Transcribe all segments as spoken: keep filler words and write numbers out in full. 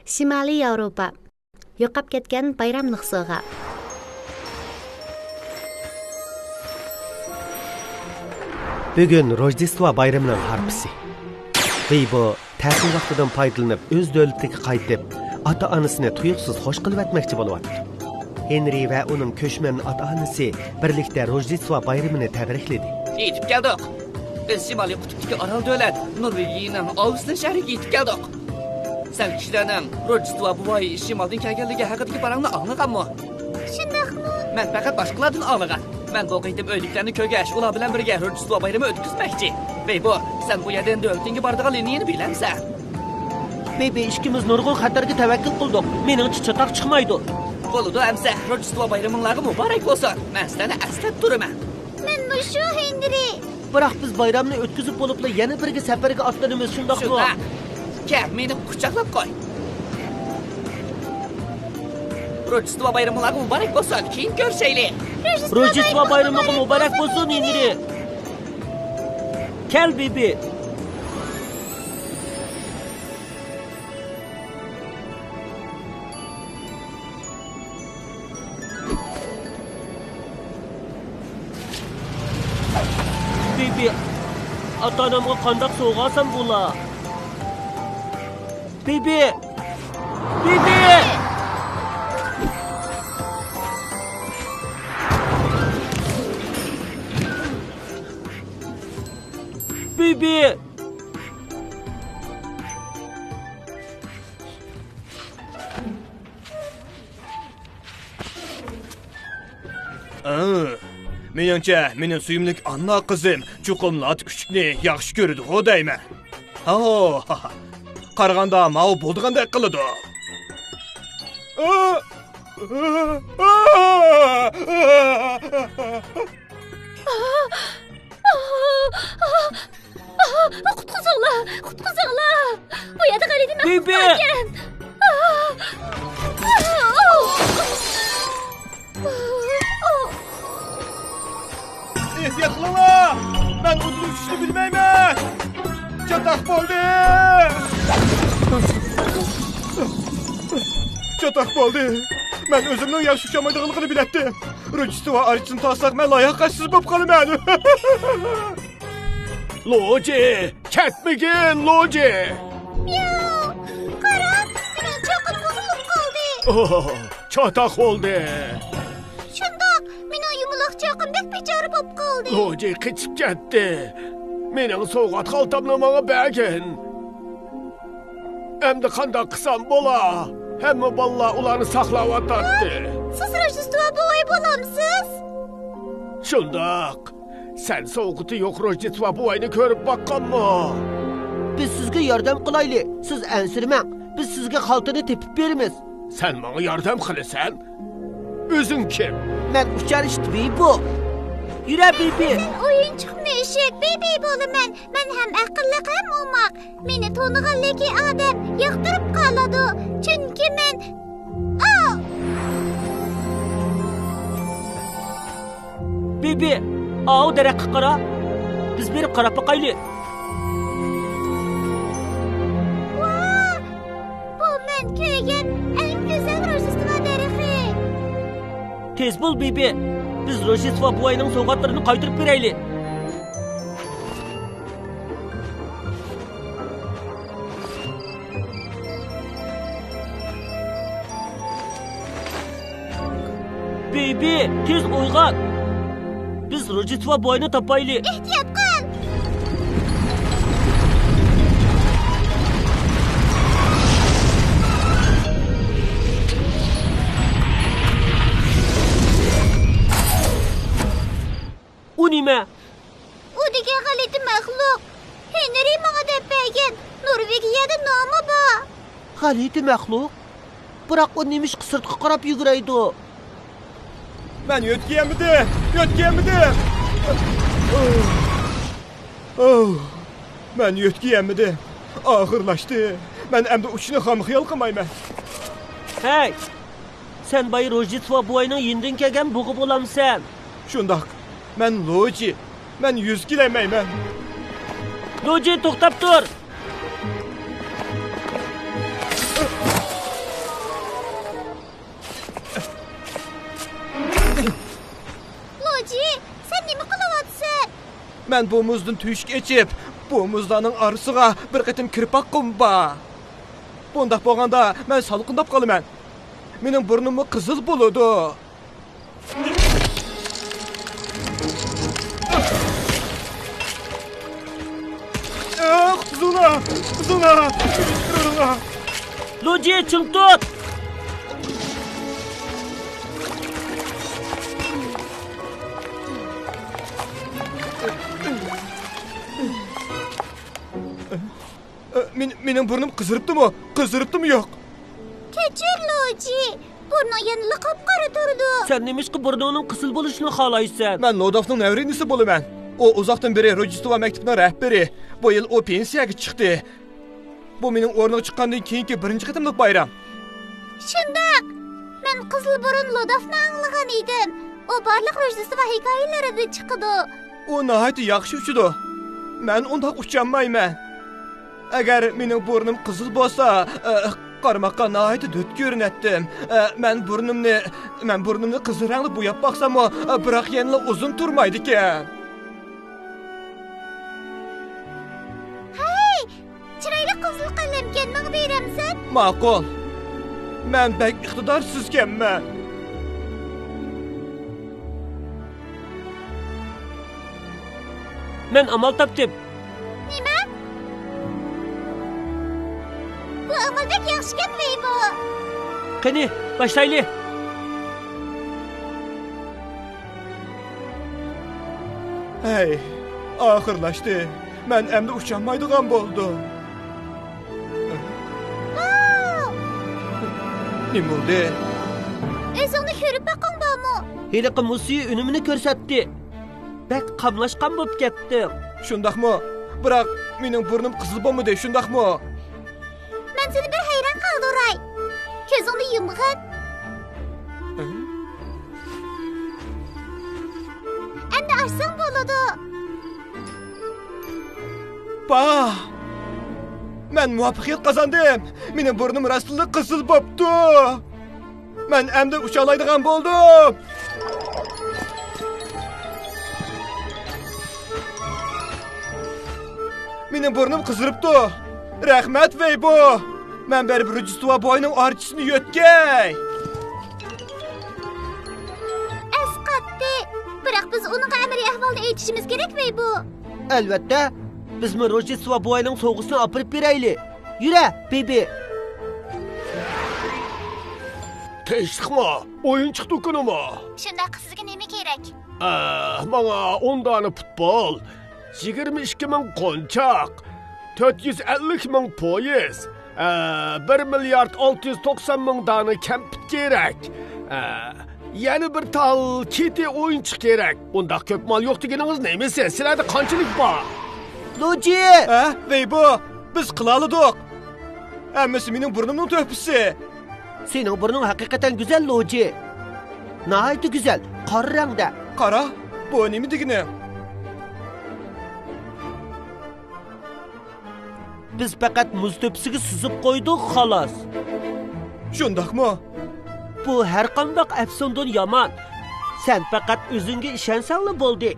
شىمالىي ياۋروپا. يوقاپ كەتكەن بايرام نۇسخىسىغا. بۈگۈن روژدېستۋا بايرىمىنىڭ ھارپىسى. ۋېيبو تەتىل ۋاقتىدىن پايدىلىنىپ، ئۆز دۆلىتىگە قايتىپ، ئاتا-ئانىسىنى تۇيۇقسىز خوش قىلىۋەتمەكچى بولۇۋاتىدۇ. ھېنرى ۋە ئۇنىڭ كۆچمەن ئاتا-ئانىسى بىرلىكتە روژدېستۋا بايرىمىنى تەبرىكلىدى. يېتىپ كەلدۇق. بىز شىمالىي قۇتۇپتىكى ئارال دۆلەت نورۋېگىيەنىڭ ئاۋستن شەھىرىگە يېتىپ كەلدۇق. سەن كىشىلەرنىڭ روژدېستۋا بوۋاي شىمالدىن كەلگەنلىكى ھەققىدىكى پاراڭنى ئاڭلىغانمۇ؟ شۇنداقمۇ؟ مەن پەقەت باشقىلاردىن ئاڭلىغان. مەن بۇ قېتىم ئۆيدىكىلەرنى كۆرگەچ، ئۇلار بىلەن بىرگە روژدېستۋا بايرىمى ئۆتكۈزمەكچى. ۋېيبو، سەن بۇ يەردىن دۆلىتىڭگە بارىدىغان لىنىيەنى بىلەمسەن؟ بېبى، ئىككىمىز نۇرغۇن خەتەرگە تەۋەككۈل قىلدۇق. مېنىڭچە، چاتاق چىقمايدۇ. بولىدۇ ئەمسە، روژدېستۋا بايرىمىڭلارغا مۇبارەك بولسۇن. مەن سىلەرنى ئەسلەپ تۇرىمەن. مەنمۇ شۇ، ھېنرى. بىراق بىز بايرامنى ئۆتكۈزۈپ بولۇپلا يەنە بىرگە سەپەرگە ئاتلىنىمىز، شۇنداقمۇ؟ شۇنداق. كەل، مېنى قۇچاقلاپ قوي. روژدېستۋا بايرىمىڭلارغا مۇبارەك بولسۇن. كېيىن كۆرۈشەيلى. روژدېستۋا بايرىمىڭلارغا مۇبارەك بولسۇن، ھېنرى. كەل، بېبى. بېبى، ئاتا-ئانامغا قانداق سوۋغا ئالسام بولا؟ بېبى! بېبى! بېبى! ئىڭ، مېنىڭچە، مېنىڭ سۆيۈملۈك ئانا قىزىم چوقۇم لاتا كۈچۈكنى ياخشى كۆرىدىغۇ دەيمەن. ھاۋ، قارىغاندا ماۋۇ بولىدىغاندەك قىلىدۇ. قۇتقۇزۇڭلار! قۇتقۇزۇڭلار! بۇ يەردە غەلىتە مەخلۇق بار ئىكەن! ئېھتىيات قىلىڭلار! مەن ئۇدۇل ئۇچۇشنى بىلمەيمەن! چاتاق بولدى! چاتاق بولدى! مەن ئۆزۈمنىڭ ياخشى ئۇچالمايدىغانلىقىنى بىلەتتىم! روژدېستۋا ئارچىسىنى تارتساق، مەن لاياقەتسىز بولۇپ قالىمەن! لوجى! كەتمىگىن، لوجى! مياۋ! قارا، مېنىڭ چاقىم بۇزۇلۇپ قالدى. ئوھ، چاتاق بولدى. شۇنداق، مېنىڭ يۇمىلاق چاقىم بەك بىچارە بولۇپ قالدى. لوجى قېچىپ كەتتى. مېنىڭ سوۋغات خالتامنى ماڭا بەرگىن. ئەمدى قانداق قىلسام بولا؟ ھەممە بالىلار ئۇلارنى ساقلاۋاتاتتى. سىز روژدېستۋا بوۋاي بولامسىز؟ شۇنداق. سەن سوۋغىتى يوق روژدېستۋا بوۋاينى كۆرۈپ باققانمۇ؟ بىز سىزگە ياردەم قىلايلى، سىز ئەنسىرىمەڭ، بىز سىزگە خالتىنى تېپىپ بېرىمىز. سەن ماڭا ياردەم قىلىسەن؟ ئۆزۈڭ كىم؟ مەن ئۇچار ئىت بىبۇ. يۈرە بىبى. مەن ئويۇنچۇق مۈشۈك بىبى بولىمەن. مەن ھەم ئەقىللىق ھەم ئوماق. مېنى تونۇغانلىكى ئادەم ياقتۇرۇپ قالىدۇ. چۈنكى مەن، ئاۋ! بىبى، ئاۋۇ دەرەخكە قارا. بىز بېرىپ قاراپ باقايلى. ۋاھ! بۇ مەن كۆرگەن ئەڭ گۈزەل روژدېستۋا دەرىخى. تېز بول، بىبى. بىز روژدېستۋا بوۋاينىڭ سوۋغاتلىرىنى قايتۇرۇپ بېرەيلى. بىبى، تېز ئويغان! بىز روژدېستۋا بوۋاينى تاپايلى! ئېھتىيات قىل! ئۇ نېمە؟ ئۇ دېگەن غەلىتە مەخلۇق. ھېنرى ماڭا دەپ بەرگەن. نورۋېگىيەدە نامى بار. غەلىتە مەخلۇق؟ بىراق ئۇ نېمىشقا سىرتقا قاراپ يۈگۈرەيدۇ؟ مەن يۆتكىيەلمىدىم! يۆتكىيەلمىدىم! مەن يۆتكىيەلمىدىم. ئاخىرلاشتى. مەن ئەمدى ئۇچۇشنى خام خىيال قىلمايمەن. ھەي! سەن بايا روژدېستۋا بوۋاينىڭ يېنىدىن كەلگەن بۇغا بولامسەن؟ شۇنداق. مەن لوجى. مەن يۈز كېلەلمەيمەن. لوجى، توختاپ تۇر! مەن بۇ مۇزدىن تۆشۈك ئېچىپ، بۇ مۇزلارنىڭ ئارىسىغا بىر قېتىم كىرىپ باققۇم بار. بۇنداق بولغاندا مەن سالقىنداپ قالىمەن. مېنىڭ بۇرنۇممۇ قىزىل بولىدۇ. ئاھ، قۇتۇلۇڭلار! قۇتۇلۇڭلار! قۇتۇلۇڭلار! لۇجى، چىڭ تۇت! ئە، مېن-، مېنىڭ بۇرنۇم قىزىرىپتىمۇ؟ قىزىرىپتىمۇ يوق؟ كەچۈر، لۇجى. بۇرنۇڭ يەنىلا قاپقارا تۇرىدۇ. سەن نېمىشقا بۇرنۇڭنىڭ قىزىل بولۇشىنى خالايسەن؟ مەن لودوفنىڭ نەۋرە ئىنىسى بولىمەن. ئۇ ئۇزاقتىن بېرى روژدېستۋو مەكتىپىنىڭ رەھبىرى. بۇ يىل ئۇ پېنسىيەگە چىقتى. بۇ مېنىڭ ئورنىغا چىققاندىن كېيىنكى بىرىنچى قېتىملىق بايرام. شۇنداق. مەن قىزىل بۇرۇن لودوفنى ئاڭلىغان ئىدىم. ئۇ بارلىق روژدېستۋو ھېكايىلىرىدە چىقىدۇ. ئۇ ناھايىتى ياخشى ئۇچىدۇ. مەن ئۇنداق ئۇچالمايمەن. ئەگەر مېنىڭ بۇرنۇم قىزىل بولسا، ئە، قارىماققا ناھايىتى دۆت كۆرۈنەتتىم. ئە، مەن بۇرنۇمنى، مەن بۇرنۇمنى قىزىل رەڭدە بوياپ باقساممۇ، ئە، بىراق يەنىلا ئۇزۇن تۇرمايدىكەن. ھەي، چىرايلىق قىزىل قەلەمكەن، ماڭا بېرەمسەن؟ ماقۇل. مەن بەك ئىقتىدارسىزكەنمەن. مەن ئامال تاپتىم. نېمە؟ بۇ ئامال بەك ياخشىكەن، ۋەيبۇ. قېنى، باشلايلى. ھەي، ئاخىرلاشتى. مەن ئەمدى ئۇچالمايدىغان بولدۇم. ۋاۋ! نېمە بولدى؟ ئۆزۈڭنى كۆرۈپ باققۇڭ بارمۇ؟ ھېلىقى مۇز سۈيى ئۈنۈمىنى كۆرسەتتى. بەك قاملاشقان بولۇپ كەتتىڭ. شۇنداقمۇ؟ بىراق مېنىڭ بۇرنۇم قىزىل بولمىدى، شۇنداقمۇ؟ مەن سېنى بىر ھەيران قالدۇراي. كۆزۈڭنى يۇمغىن. ھە؟ ئەمدى ئاچساڭ بولىدۇ. پاھ! مەن مۇۋەپپەقىيەت قازاندىم. مېنىڭ بۇرنۇم راستتىنلا قىزىل بوپتۇ. مەن ئەمدى ئۇچالايدىغان بولدۇم. مېنىڭ بۇرنۇم قىزىرىپتۇ. رەھمەت، ۋەيبۇ. مەن بېرىپ روژدېستۋو بوۋاينىڭ ئارچىسىنى يۆتكەي. ئەسقاتتى. بىراق بىز ئۇنىڭغا ئەمەلىي ئەھۋالنى ئېيتىشىمىز كېرەك، ۋەيبۇ. ئەلۋەتتە، بىزمۇ روژدېستۋو بوۋاينىڭ سوۋغىسىنى ئاپىرىپ بېرەيلى. يۈرە، بىبى. تىنچلىقمۇ؟ ئويۇنچۇق دۇكىنىمۇ؟ شۇنداق، سىزگە نېمە كېرەك؟ ئە، ماڭا ئون دانە پۇتبول، يىگىرمە ئىككى مىڭ قونچاق، تۆت يۈز ئەللىك مىڭ پويىز، ئە، بىر مىليارد ئالتە يۈز توقسان مىڭ دانە كەمپۈت كېرەك. ئە، يەنە بىر تال كىتى ئويۇنچۇق كېرەك. ئۇنداق كۆپ مال يوق دېگىنىڭىز نېمىسى؟ سىلەردە قانچىلىك بار؟ لۇجى! ھە، ۋەيبۇ، بىز قىلالىدۇق. ھەممىسى مېنىڭ بۇرنۇمنىڭ تۆھپىسى. سېنىڭ بۇرنۇڭ ھەقىقەتەن گۈزەل، لۇجى. ناھايىتى گۈزەل، قارا رەڭدە. قارا؟ بۇ نېمە دېگىنىڭ؟ بىز پەقەت مۇز تۆپىسىگە سىزىپ قويدۇق، خالاس. شۇنداقمۇ؟ بۇ ھەرقانداق ئەپسۇندىن يامان. سەن پەقەت ئۆزۈڭگە ئىشەنسەڭلا بولدى.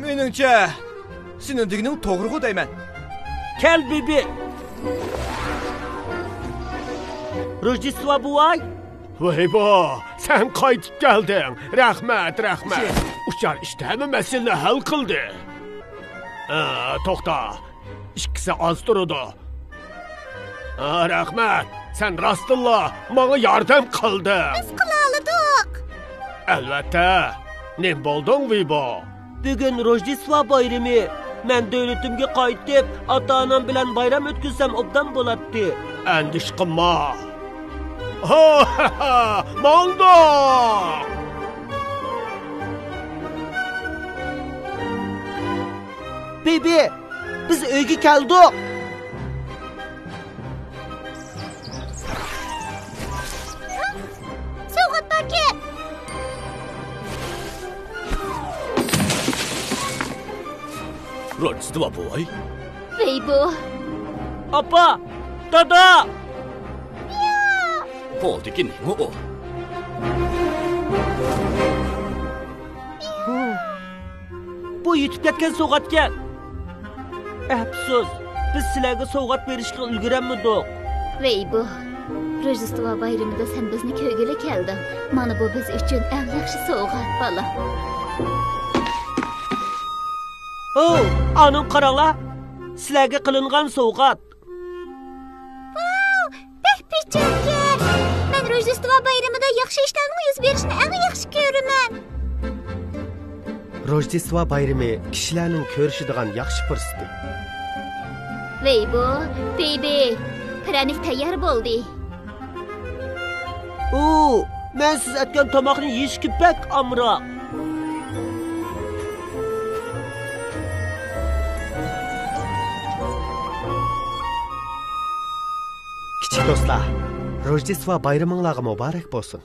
مېنىڭچە، سېنىڭ دېگىنىڭ توغرىغۇ دەيمەن. كەل، بىبى. روژدېستۋو بوۋاي. ۋەيبۇ، سەن قايتىپ كەلدىڭ. رەھمەت، رەھمەت. ئۇچار ئىشتە ھەممە مەسىلىنى ھەل قىلدى. ئە، توختا. ئىككىسى ئاز تۇرىدۇ. ئا، رەھمەت. سەن راستتىنلا ماڭا ياردەم قىلدىڭ. بىز قىلالىدۇق. ئەلۋەتتە. نېمە بولدۇڭ، ۋەيبۇ؟ بۈگۈن روژدېستۋو بايرىمى. مەن دۆلىتىمگە قايتىپ، ئاتا-ئانام بىلەن بايرام ئۆتكۈزسەم ئوبدان بولاتتى. ئەندىشە قىلما. ھا، ھا، ھا، ماڭدۇق! بىبى، بىز ئۆيگە كەلدۇق. سوۋغات باركەن. روژدېستۋو بوۋاي. ۋەيبۇ. ئاپا! دادا! قولىدىكى نېمە ئۇ؟ بۇ يىتىپ كەتكەن سوۋغاتكەن. ئەپسۇس، بىز سىلەرگە سوۋغات بېرىشكە ئۈلگۈرەلمىدۇق. ۋەي بۇ، روژدېستۋا بايرىمىدا سەن بىزنى كۆرگىلى كەلدىڭ. مانا بۇ بىز ئۈچۈن ئەڭ ياخشى سوۋغات، بالام. ھو، ئانىڭ قاراڭلار، سىلەرگە قىلىنغان سوۋغات. ۋاۋ، بەك پېچەتكەش! مەن روژدېستۋا بايرىمىدا ياخشى ئىشلارنىڭ يۈز بېرىشىنى ئەڭ ياخشى كۆرىمەن. روژدېستۋا بايرىمى كىشىلەرنىڭ كۆرۈشىدىغان ياخشى پۇرسىتى. ۋەي بۇ، بېيبى، پىرەنىك تەييار بولدى. ئۇ، مەن سىز ئەتكەن تاماقنى يېيىشكە بەك ئامراق. كىچىك دوستلار، روژدېستۋا بايرىمىڭلارغا مۇبارەك بولسۇن!